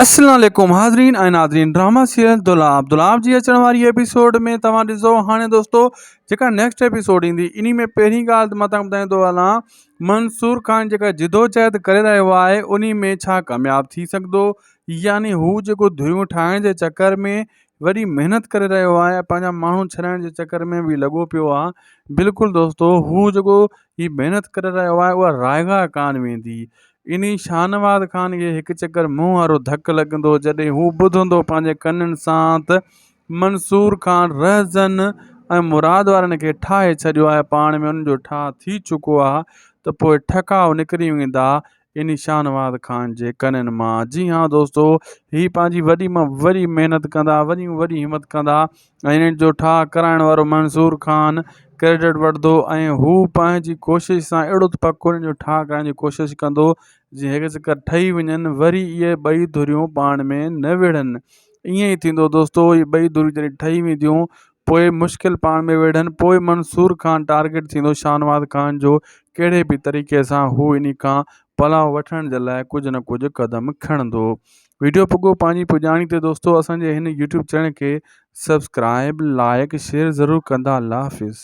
السلام عليڪم حاضرين ۽ ناظرين ڊراما سيريل دولاب دولاب جي اچڻ واري ايپيسوڊ ۾ توهان ڏسو هاڻي دوستو جيڪا نيڪسٽ ايپيسوڊ ايندي انهي ۾ پهرين ڳالهه ته مان توهان ٻڌائيندو هلان منصور خان جيڪا جدوجهد ڪري رهيو آهي انهي ۾ ڇا ڪامياب ٿي سگهندو يعني هو جيڪو ڌريون ٺاهڻ جي چڪر ۾ وڏي محنت ڪري رهيو آهي ۽ پنهنجا ماڻهو ڇڏائڻ جي چڪر ۾ به لڳو پيو آهي بلڪل دوستو هو جيڪو هي محنت ڪري رهيو آهي اها رائگا ڪانه ويندي انهي شاهنواز خان کي هڪ چڪر منهن وارو ڌڪ لڳندو جڏهن هو ٻڌندو پنهنجي ڪنن سان ته منصور خان رهزن ۽ مراد وارن کي ٺاهي ڇڏيو آهي پاڻ ۾ انهن جو ٺاهه ٿي چڪو آهي ته پوء ٺڪاء نڪري ويندا انهي شاهنواز خان جي ڪنن مان. جي ها دوستو هي پنهنجي وڏي مان وڏي محنت ڪندا وڏي مان وڏي همت ڪندا ۽ انهن جو ٺاهه ڪرائڻ وارو منصور خان ڪريڊٽ وٺندو ۽ هو پنهنجي ڪوشش سان اهڙو ته پڪو انهن جو ٺاهه ڪرائڻ جي ڪوشش ڪندو جي هڪ چڪر ٺهي وڃن وري اهي ٻئي ڌريون پاڻ ۾ نه وڙهن ائين ئي ٿيندو دوستو اهي ٻئي ڌريون جڏهن ٺهي وينديون پوء مشڪل پاڻ ۾ وڙهن پوء منصور خان ٽارگيٽ ٿيندو شاهنواز خان جو ڪهڙي به طريقي سان هو انهي کان پلاء وٺڻ جي لاء ڪجهه نه ڪجهه قدم کڻندو ويڊيو پڳو پنهنجي پڄاڻي تي دوستو اسان جي هن يوٽيوب چينل کي سبسڪرائب لائڪ شيئر ضرور ڪندا الله حافظ.